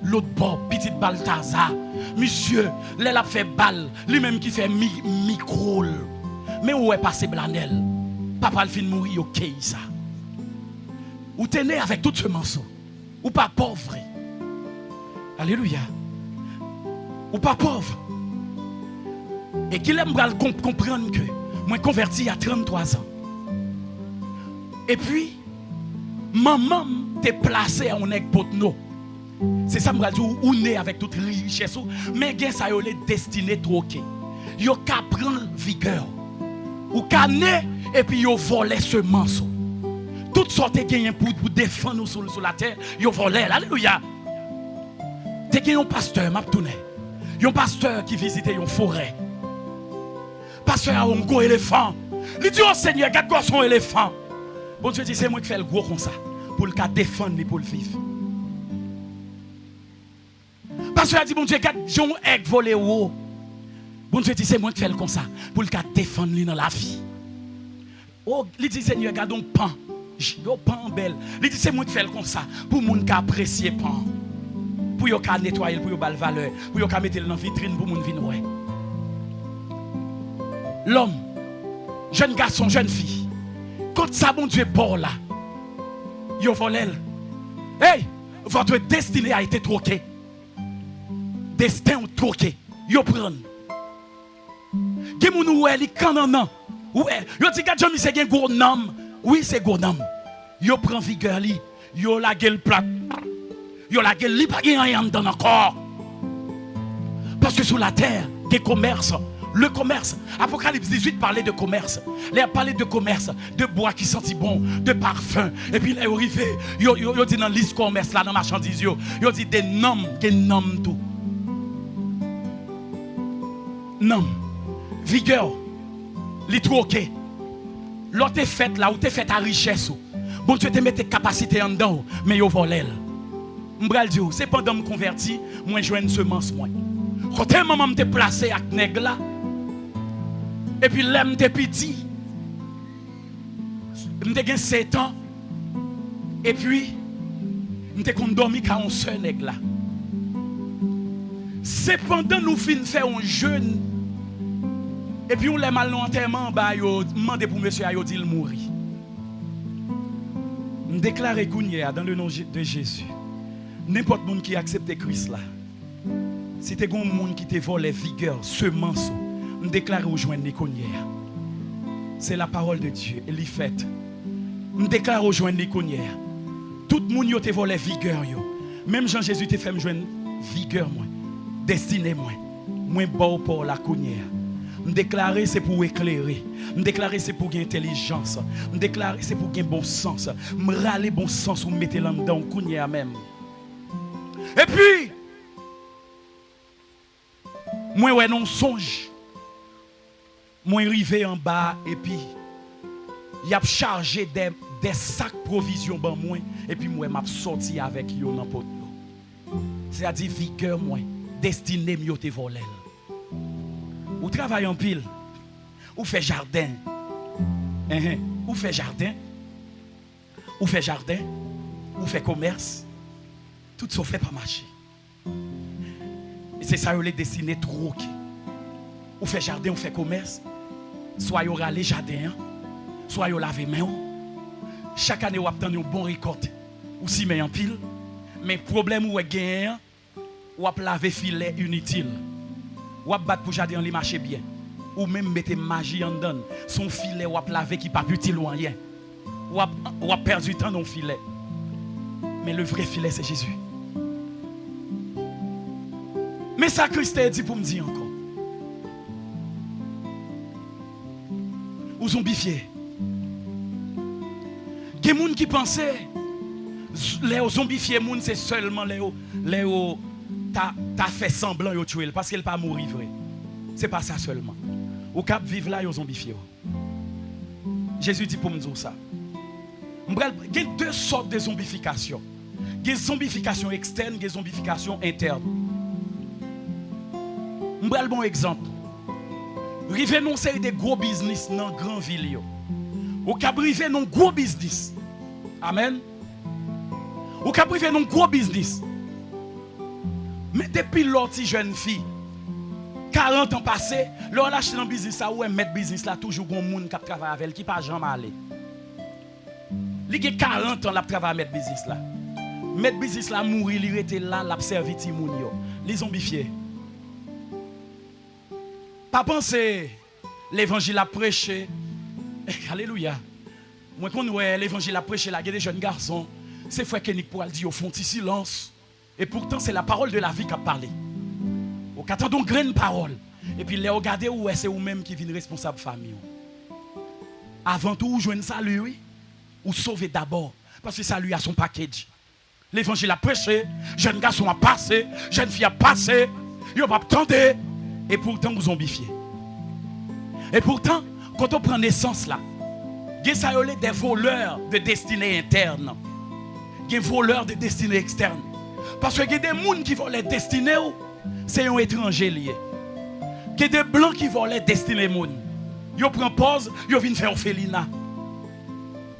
lòt bò, pitit Baltaza. Misye, lè l ap fè bal, li menm ki fè mi-, mikwo l. Men ou wè pase Blanèl. Papa l fin mouri, yo keyi sa. Ou te ne avèk tout semans ou. Ou pa pòv vre. Alelouya. Ou pa pòv. E kilè m pral konp-, konprann ke mwen konvèti a tranntwa zan. Epi, manman m te plase yon nèg potno. Se sa m pral di w, ou ne avèk tout richès ou, men gen sa yo rele destine twoke. Yo ka pran vigè w. Ou ka ne, epi yo vòlè semans ou. Tout sa w te genyen pou, pou defann ou sou, sou latè, yo vòlè l. Alelouya! Te gen yon pastè, m ap tounen. Yon pastè ki vizite yon forè. Pastè a wè yon gwo elefan. Li di, "O Senyè, gad gwòs yon elefan." Bondye di, "Se mwen k fè l gwo konsa, pou l ka defann li, pou l viv." Pastè a di, "Bondye, gad jan yon èg vole wo." Bondye di, "Se mwen k fè l konsa, pou l ka defann li nan lavi." O, li di, "Senyè, gad yon pan. J-, yon pan bèl." Li di, "Se mwen k fè l konsa, pou moun ka apresye pan an. Pou yo ka netwaye l, pou yo ba l valè, pou yo ka mete l nan vitrin pou moun vin wè." Lòm, jèn gason, jèn fi, kot sa Bondye ba w la, yo vòlè l. Hey, votre destinée a été troquée. Desten w twoke. Yo pran l. Gen moun ou wè li kannannan. Ou wè, yo di, "Gad jan misye gen gwo nanm." Wi, se gwo nanm. Yo pran vigè li. Yo lage l plat. Yo lage l, li pa gen anyen anndan l ankò. Paske sou latè, gen komès. Le commerce. Apocalypse dix-huit pale de komès. Lè y ap pale de komès, de bwa ki santi bon, de pafen. Epi lè yo rive, yo, yo, yo di nan lis komès la, nan machandiz yo, yo di de nanm, gen nanm tou. Nanm. Vigè w, li twoke. Lè w te fèt la, ou te fèt a richès ou. Bondye te mete kapasite anndan w, men yo vòlè l. M pral di w, se pandan m konvèti, mwen jwenn semans mwen. Kote manman m te plase ak nèg la, epi lè m te piti, m te gen sèt an, epi m te konn dòmi kay yon sè nèg la. Se pandan nou fin fè yon jèn, epi yon lè m al nan antèman anba, yo mande pou mesye a, yo di l mouri. M deklare kounye a, dans le nom de Jésus, nenpòt moun ki aksepte Kris la, si te gen yon moun ki te vòlè vigè, semans ou, m deklare ou jwenn li kounye a. C'est la parole de Dieu, e li fèt. M deklare ou jwenn li kounye a. Tout moun yo te vòlè vigè yo. Menm jan Jezi te fè m jwenn vigè mwen, destine mwen, mwen ba w pa w la kounye a. M deklare se pou w eklere. M deklare se pou w gen entèlijans. M deklare se pou w gen bon sans. M rale bon sans ou, m mete l anndan w kounye a menm. Epi, mwen wè nan yon sonj, mwen rive anba epi y ap chaje de, de sak pwovizyon ban mwen, epi m wè m ap sòti avèk yo nan potno. Sètadi vigè mwen, destine m yo te vòlè l. Ou travay anpil, ou fè jaden, enhen, ou fè jaden, ou fè jaden, ou fè komès, tout sa w fè pa mache. E se sa yo rele destine twoke. Ou fè jaden, ou fè komès, swa yo rale jaden an, swa yo lave men w. Chak ane w ap tann yon bon rekòt. Ou simen anpil, men pwoblèm ou wè genyen an, w ap lave filè initil. W ap bat pou jaden an li mache byen. Ou menm mete maji anndan l. Se yon filè w ap lave ki p ap itil ou anyen. W ap, w ap pèdi tan nan yon filè. Men le vrè filè se Jezi. Men sa Kris te di pou m di ankò. Ou zonbifye. Gen moun ki panse z-, lè yo zonbifye moun, se sèlman lè yo, lè yo ta, ta fè sanblan yo tchwe l, paske l pa mouri vre. Se pa sa sèlman. Ou k ap viv la, yo zonbifye w. Jezi di pou m di w sa. M pral, gen de sòt de zonbifikasyon. Gen zonbifikasyon ekstèn, gen zonbifikasyon entèn. M pral ba w egzanp. Rive nan yon seri de gwo biznis nan gran vil yo. Ou k ap rive nan yon gwo biznis. Amèn. Ou k ap rive nan yon gwo biznis. Men depi lè w ti jèn fi, karant an pase, lè w al achte nan biznis la, ou wè mèt biznis la toujou gon moun k ap travay avè l ki pa janm ale. Li gen karant an l ap travay mèt biznis la. Mèt biznis la mouri, li rete la, l ap sèvi timoun yo. Li zonbifye. Pa panse levanjil ap preche. Alelouya. Mwen konn wè levanjil ap preche la, gen de jèn gason, se frè Kenik pou al di yo fè yon ti silans. E poutan, se la parole de la vie k ap pale. Ou ka tande yon grenn pawòl. Epi lè w gade, ou wè se ou menm ki vin responsab fanmi w. Avan tou, ou jwenn sali, wi. Ou sove dabò. Paske sali a se yon package. Levanjil ap preche, jèn gason ap pase, jèn fi ap pase, yo p ap tande, e poutan ou zonbifye. E poutan, kote w pran nesans la, gen sa yo rele des voleurs de destinée interne, gen voleurs de destinée externe. Paske gen de moun ki vòlè destine w, se yon etranje li ye. Gen de blan ki vòlè destine moun. Yo pran pòz, yo vin fè òfelina.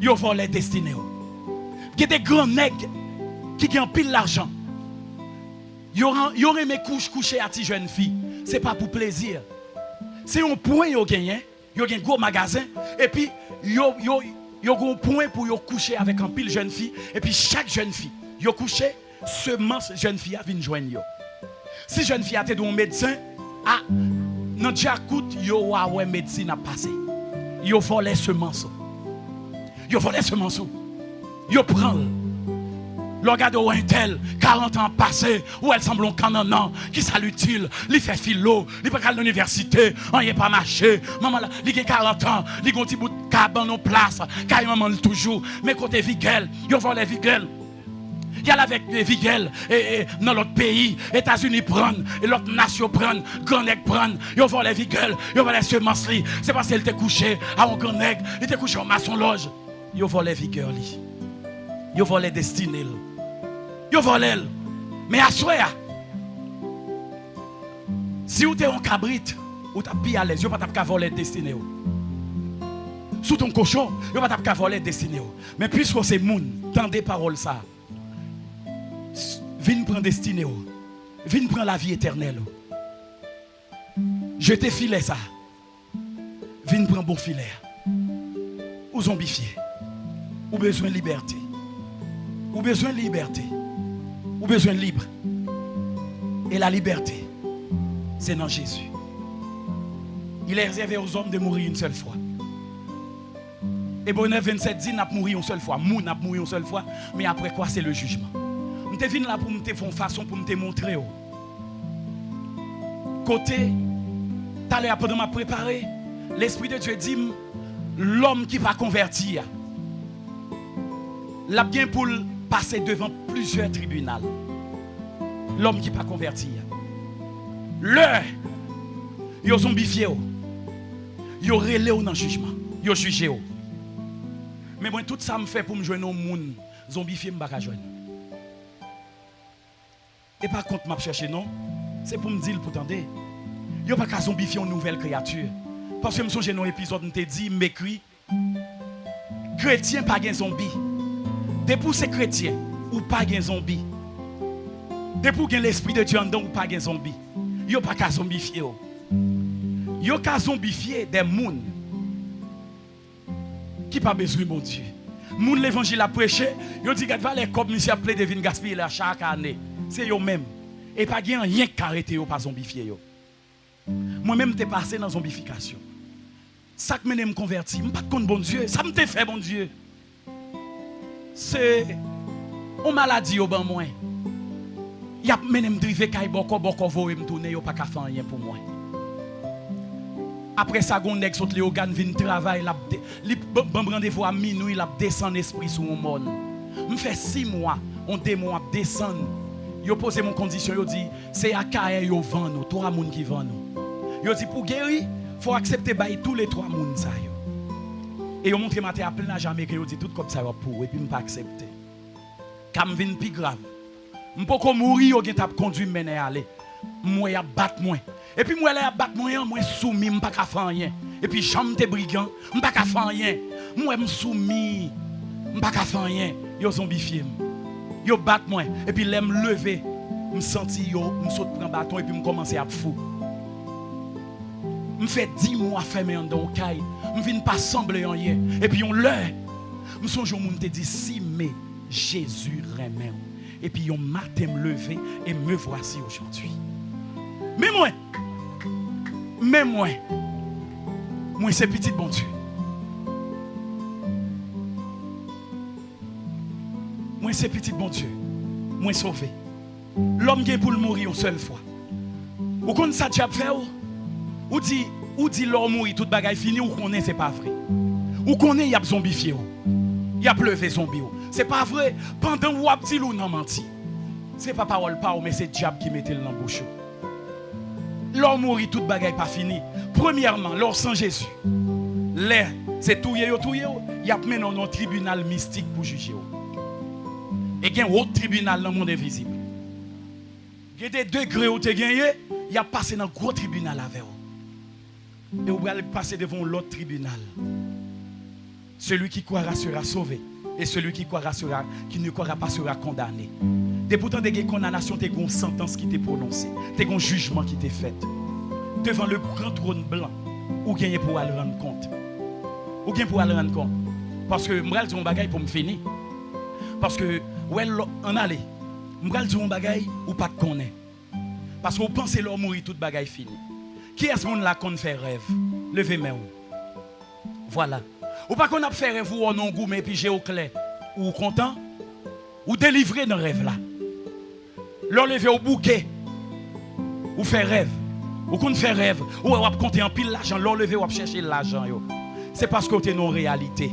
Yo vòlè destine w. Gen de gran nèg ki gen anpil lajan. Yo, ran- yo renmen kouch kouche a ti jèn fi. Se pa pou plezi. Se yon pwen yo genyen. Yo gen gwo magazen. Epi, yo, yo, yo gen yon pwen pou yo kouche avèk anpil jèn fi. Epi, chak jèn fi yo kouche, semans jèn fi a vin jwenn yo. Si jèn fi a te dwe yon medsen, a, nan djakout, yo a wè medsin ap pase. Yo vòlè semans ou. Yo vòlè semans ou. Yo pran l. Lè w gade w entèl, karant an ap pase, ou wè l sanble yon kannannan, ki sa l itil, li fè filo, li pa ka al nan inivèsite, anyen pa mache, manman la, li gen karant an, li gen yon ti bout kabann, yon plas, kay manman l toujou, men kote vigè l, yo vòlè vigè l. Y al avèk, e, vigè l, e, e, nan lòt peyi, Etazini pran l, e lòt nasyon pran l, gran nèg pran l, yo vòlè vigè l, yo vòlè semans li. Se paske l te kouche a yon gran nèg, li te kouche yon masonlòj. Yo vòlè vigè li. Yo vòlè destine l. Yo vòlè l. Men aswè a, si w te yon kabrit, ou t ap pi alèz. Yo pa t ap ka vòlè destine w. Si w te yon kochon, yo pa t ap ka vòlè destine w. Men piske w se moun, tande pawòl sa a. S- Vin pran destine w. Vin pran lavi etènèl ou. Jete filè sa. Vin pran bon filè a. Ou zonbifye. Ou bezwen libète. Ou bezwen libète. Ou bezwen lib. E la libète, se nan Jezi. Il est réservé aux hommes de mourir une seule fois. Ebre nèf vennsèt di n ap mouri yon sèl fwa. Moun ap mouri yon sèl fwa, men apre kwa se le jijman. M te vin la pou m te fè yon fason pou m te montre w. Kote, talè a pandan m ap prepare, Lespri de Dye di m, lòm ki pa konvèti a, l ap gen pou l pase devan plizyè tribinal. Lòm ki pa konvèti a. Lè yo zonbifye w, yo rele w nan jijman, yo jije w. Men mwen, tout sa m fè pou m jwenn yon moun zonbifye, m pa ka jwenn. E pa kont m ap chèche, non. Se pou m di l pou tande. Yo pa ka zonbifye yon nouvèl kreyati. Paske m sonje nan yon epizòd, m te di, m ekri, kretyen pa gen zonbi. Depi w se kretyen, ou pa gen zonbi. Depi w gen Lespri de Dye anndan w, ou pa gen zonbi. Yo pa ka zonbifye w. Yo ka zonbifye de moun ki pa bezwen Bondye. Moun levanjil ap preche, yo di, "Gad valè kòb misye ap plede vin gaspiye la chak ane." Se yo menm. E pa gen anyen k ka rete yo pa zonbifye yo. Mwen menm, m te pase nan zonbifikasyon. Sa k mennen m konvèti, m pa t konn Bondye. Sa m te fè Bondye? Se yon maladi yo ban mwen. Y ap mennen m drive kay bòkò, bòkò voye m tounen, yo pa ka fè anyen pou mwen. Apre sa, gen yon nèg sot Leyogàn vin travay, l ap de- li b- ban m randevou a minwi, l ap desann espri sou yon mòn. M fè sis mwa, yon demon ap desann. Yo poze m yon kondisyon, yo di, se Akayè yo vann ou, twa moun ki vann ou. Yo di, pou geri, fò w aksepte bay toule twa moun sa yo. E yo montre m atè a plen lajan ameriken, yo di, tout kòb sa yo ap pou ou, epi m pa aksepte. Ka m vin pi grav. M poko mouri, yo gentan ap kondui m mennen ale. M wè y ap bat mwen. Epi m wè lè y ap bat mwen an, mwen soumi, m pa ka fè anyen. Epi jan m te brigan, m pa ka fè anyen. M wè m soumi, m pa ka fè anyen. Yo zonbifye m. Yo bat mwen. Epi lè m leve, m santi yo, m sot pran baton epi m kòmanse ap fou. M fè dis mwa fèmen anndan yon kay. M vin pa sanble anyen. Epi yon lè, m sonje yon moun te di, "Si men Jezi renmen w." Epi yon maten m leve, et me voici aujourd'hui. Men mwen, men mwen, mwen se pitit Bondye. Mwen se pitit Bondye. Mwen sove. Lòm gen pou l mouri yon sèl fwa. Ou konn sa dyab fè w? Ou di, ou di lè w mouri tout bagay fini, ou konnen se pa vre. Ou konnen y ap zonbifye w. Y ap leve zonbi w. Se pa vre, pandan w ap di l ou nan manti. Se pa pawòl pa w, men se dyab ki mete l nan bouch ou. Lè w mouri, tout bagay pa fini. Premyèman, lè w san Jezi, lè se touye yo touye w, y ap mennen w nan yon tribinal mistik pou jije w. E gen wòt tribinal nan mond envizib. Gen de degre ou te genyen, y ap pase nan gwo tribinal avè w. E ou pral pase devan yon lòt tribinal. Celui qui croira sera sauvé, et celui qui croira sera, qui ne croira pas sera condamné. Depi w tande gen kondanasyon, te gen yon santans ki te pwononse, te gen yon jijman ki te fèt. Devan le gran twòn blan, ou genyen pou w al rann kont. Ou gen pou w al rann kont. Paske m pral di yon bagay pou m fini. Paske, wè, lò, ann ale. M pral di yon bagay ou pa t konnen. Paske w panse lè w mouri, tout bagay fini. Kiyès moun la konn fè rèv? Leve men w. Vwala. Ou pa konn ap fè rèv ou wè w nan yon goumen epi je w klè. Ou kontan? Ou delivre nan rèv la. Lè w leve, w bouke. Ou fè rèv. Ou konn fè rèv. Ou wè w ap konte anpil lajan. Lè w leve, w ap chèche lajan yo. Se paske w te nan yon reyalite.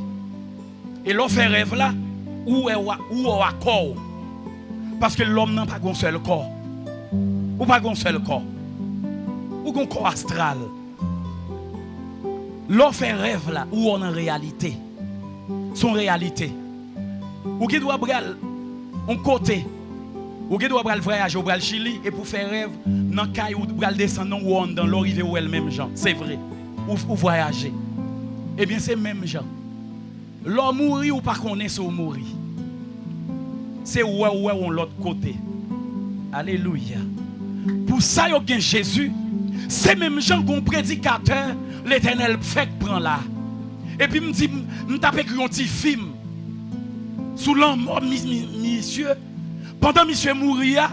E lè w fè rèv la, ou wè w a, ou wè w a kò w. Paske lòm nan pa gen yon sèl kò. Ou pa gen yon sèl kò. Ou gen yon kò astral. Lè w fè rèv la, ou wè w nan reyalite. Se yon reyalite. Ou gen dwa pral yon kote. Ou gen dwa pral vwayaje, ou pral Chili, epi w fè rèv nan kay ou pral desann nan, ou wè w anndan, lè w rive, ou wè l menm jan. Se vre. Ou, ou vwayaje. Ebyen, se menm jan. Lè w mouri, ou pa konnen si w mouri. Se wè w wè w yon lòt kote. Alelouya. Pou sa yo gen Jezi, se menm jan gon predikatè Letènèl fèk pran la. Epi m di, m, m t ap ekri yon ti fim sou lanmò mi-, mi-, misye. Pandan misye mouri a,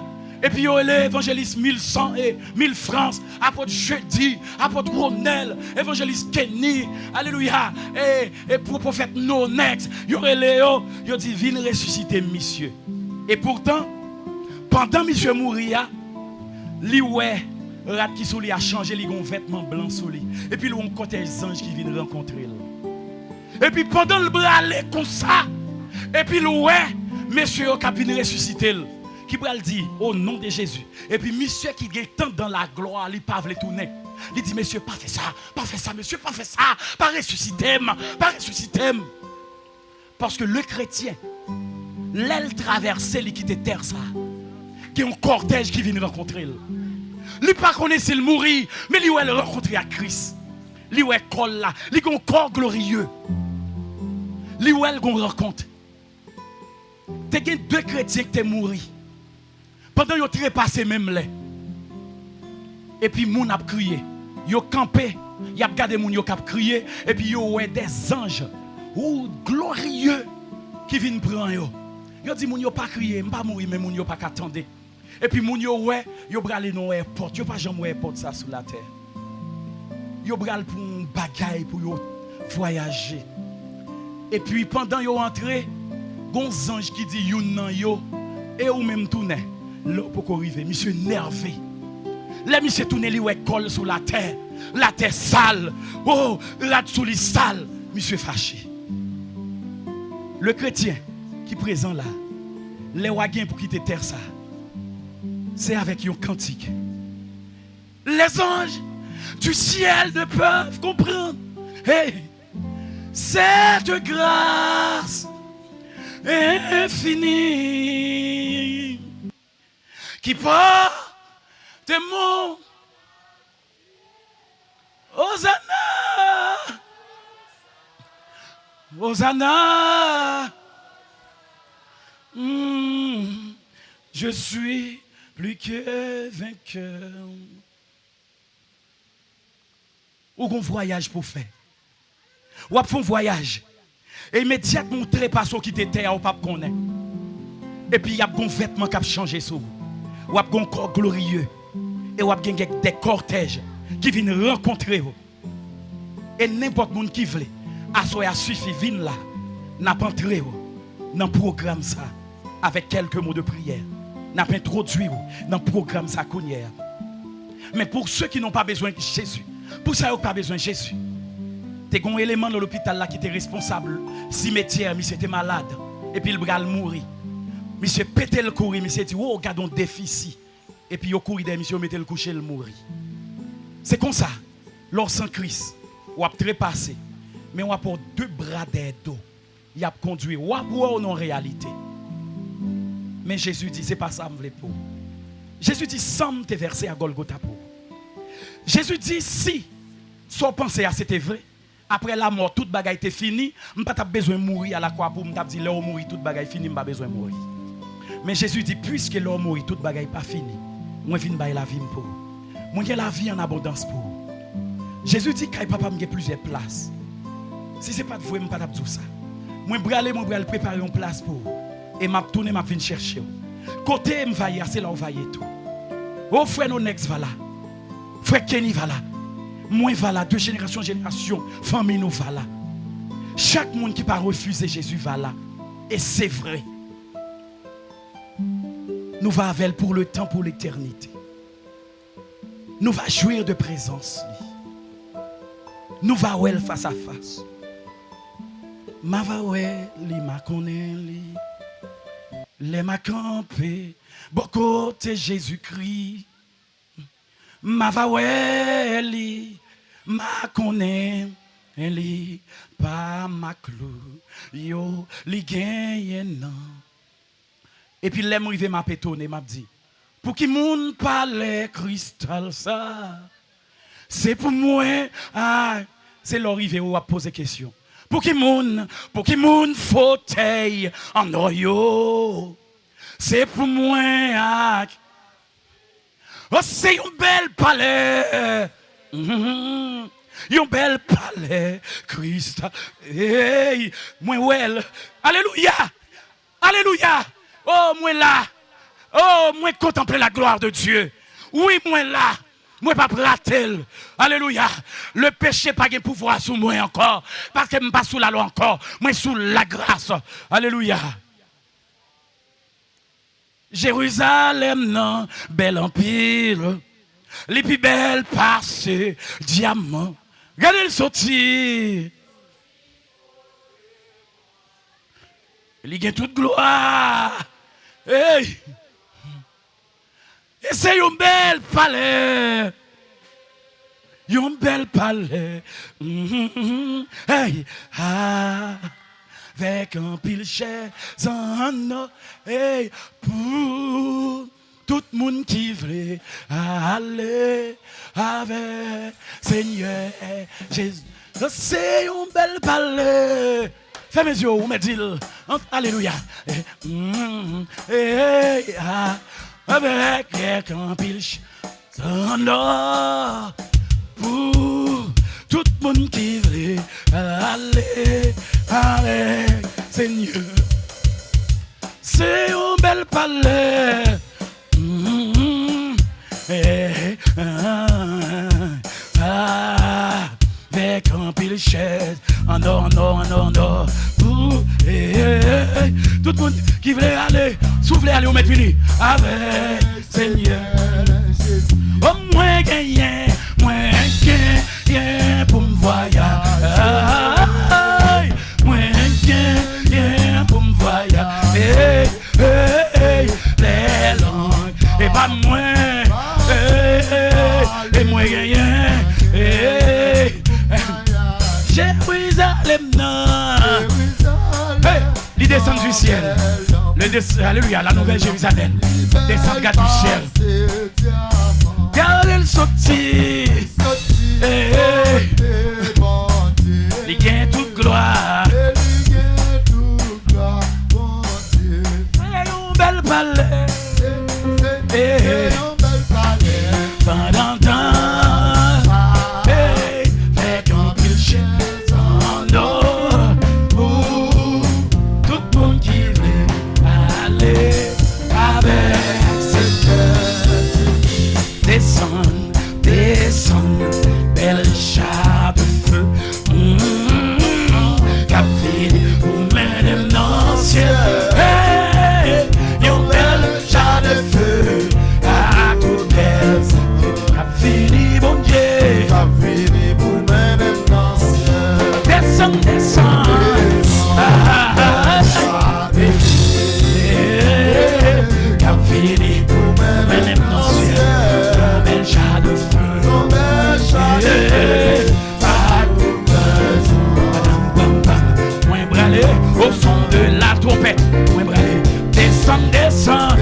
epi yo rele evanjelis mil san e mil frans, apot Jedi, apot Ronèl, evanjelis Kenny, alelouya, e, e pou pwofèt Nonex, yo rele yo, yo di, vin resisite misye. E poutan, pandan misye mouri a, li wè rad ki sou li a chanje, li gen yon vètman blan sou li. Epi li wè yon kòtèj zanj ki vin rankontre l. Epi pandan l prale konsa, epi l wè mesye yo k ap vin resisite l, ki pral di, o non de Jezi. Epi misye ki gen tan dan laglwa, li pa vle tounen. Li di, mesye, pa fè sa, pa fè sa, mesye, pa fè sa, pa resisite m, pa resisite m. Paske le kretyen, lè l travèse, li kite tè sa, gen yon kòtèj ki vin rankontre l. Li pa konnen si l mouri, men li wè l rankontre ak Kris. Li wè kò l la, li gen yon kò gloriye. Li wè l gen yon rankont. Te gen de kretyen ki te mouri. Pandan yo trepase menm lè. Epi moun ap kriye. Yo kanpe, y ap gade moun yo k ap kriye, epi yo wè de zanj, ou, gloriye, ki vin pran yo. Yo di moun yo pa kriye, m pa mouri, men moun yo pa ka tande. Epi moun yo wè, yo prale nan èpòt. Yo pa janm wè èpòt sa sou latè. Yo pral pou yon bagay pou yo vwayaje. Epi pandan yo antre, gon zanj ki di youn nan yo, e ou menm tounen, lè w poko rive. Misye nève. Lè misye tounen, li wè kò l sou latè. Latè sal. O, rad sou li sal. Misye fache. Le kretyen ki prezan la, lè w a gen pou kite tè sa, se avèk yon kantik. Les anges du ciel ne peuvent comprendre, hey, cette grâce infinie qui porte mon Hosanna, Hosanna. Hmm, je suis plus que vainqueur. Ou gon vwayaj pou fè. W ap fè yon vwayaj. E imedyatman ou trepase, w kite tè a, ou p ap konnen. Epi y ap gon vètman k ap chanje sou ou. W ap gon kò gloriye. E w ap gen, gen de kòtèj ki vin rankontre w. E nenpòt moun ki vle, aswè a sifi, vin la. N ap antre w nan pwogram sa. avec quelques mots de prière, n ap entwodui w nan pwogram sa kounye a. Men pou ceux qui n'ont pas besoin de Jésus, pou sa yo k pa bezwen Jezi, te gen yon eleman nan lopital la ki te responsab simetyè, misye te malad, epi l pral mouri. Misye pete l kouri, misye di, "Wo, gad yon defisi." Epi yo kouri dèyè misye, yo mete l kouche, l mouri. Se konsa, lè w san Kris, w ap trepase, men w ap wè de bra dèyè do. Y ap kondwi w, w ap wè w nan yon reyalite. Men Jezi di, "Se pa sa m vle pou ou." Jezi di, "San m te vèse a Gòlgota pou ou." Jezi di, "Si sa w panse a se te vre, apre lamò, tout bagay te fini, m pa t ap bezwen mouri alakwa pou w, m t ap di, 'Lè w mouri, tout bagay fini, m pa bezwen mouri.'" Men Jezi di, "Piske lè w mouri, tout bagay pa fini, mwen vin bay lavi m pou ou. Mwen gen lavi an abondans pou ou." Jezi di, "Kay Papa m gen plizyè plas. Si se pa t vre, m pa t ap di w sa. Mwen prale, mwen pral prepare yon plas pou ou. E m ap tounen, m ap vin chèche w. Kote m va ye a, se la w va ye tou." O frè Nonex va la. Frè Kenny va la. Mwen va la. De jenerasyon an jenerasyon, fanmi nou va la. Chak moun ki pa refize Jezi va la. E se vre. Nou va avè l pou le tan, pou letènite. Nou va jwi de prezans li. Nou va wè l fas a fas. M a va wè li, m a konnen li. Lè m a kanpe bò kote Jezikri, m a va wè li, m a konnen li. Pa maklou yo li genyen nan. Epi lè m rive, m ap etone, m ap di, "Pou ki moun palè kristal sa?" Se pou mwen, a, se lè w rive, w ap poze kesyon. Pou ki moun, pou ki moun fotèy an nò yo? Se pou mwen, a. O, se yon bèl palè. Mhm. Yon bèl palè kristal. Hey, mwen wè l. Alelouya! Alelouya! O, mwen la. O, mwen kontanple la glwa de Dye. Wi, mwen la. Mwen p ap rate l. Alelouya. Le peche pa gen pouvwa sou mwen ankò. Paske m pa sou lalwa ankò. Mwen sou lagras. Alelouya. Jerizalèm nan bèl anpil. Li pi bèl pase dyaman. Gade l soti. Li gen tout glwa. Hey! E se yon bèl palè. Yon bèl palè. Mhm. Hey! Avèk anpil chèz an nò. Hey! Pou tout moun ki vle ale avèk Senyè Jezi. Se yon bèl palè. Fèmen zye w, ou mèt di l. Ant-, alelouya. Eh, mm, eh, ah, avèk, avèk anpil ch-, san nò pou tout moun ki vle ale avèk Senyè. Se yon bèl palè. Mm, eh, ah, ah, avèk anpil chèz an nò, an nò, an nò, an nò. Pou, eh, eh, eh, tout moun ki vle ale, si w vle ale, ou mèt vini. Avèk Senyè Jezi. O, mwen genyen, mwen genyen pou m vwayaj. Mwen genyen pou m vwayaj. Hey, hey, hey, lè lang e pa mwen. Hey, hey, e mwen genyen. Hey, Jerizalèm nan. Hey, li desann du syèl. Le des-, alelouya, la nouvelle Jérusalem. Descend, gade du ciel. Gade l soti. Hey, hey. Li gen tout glwa. Se yon bèl palè. Hey, hey. Pandan tan, hey, avèk anpil chèz an nò pou tout moun ki vle ale avèk Senyè. Desann, desann, bèl cha de de la trompette. Mwen prale desann, desann.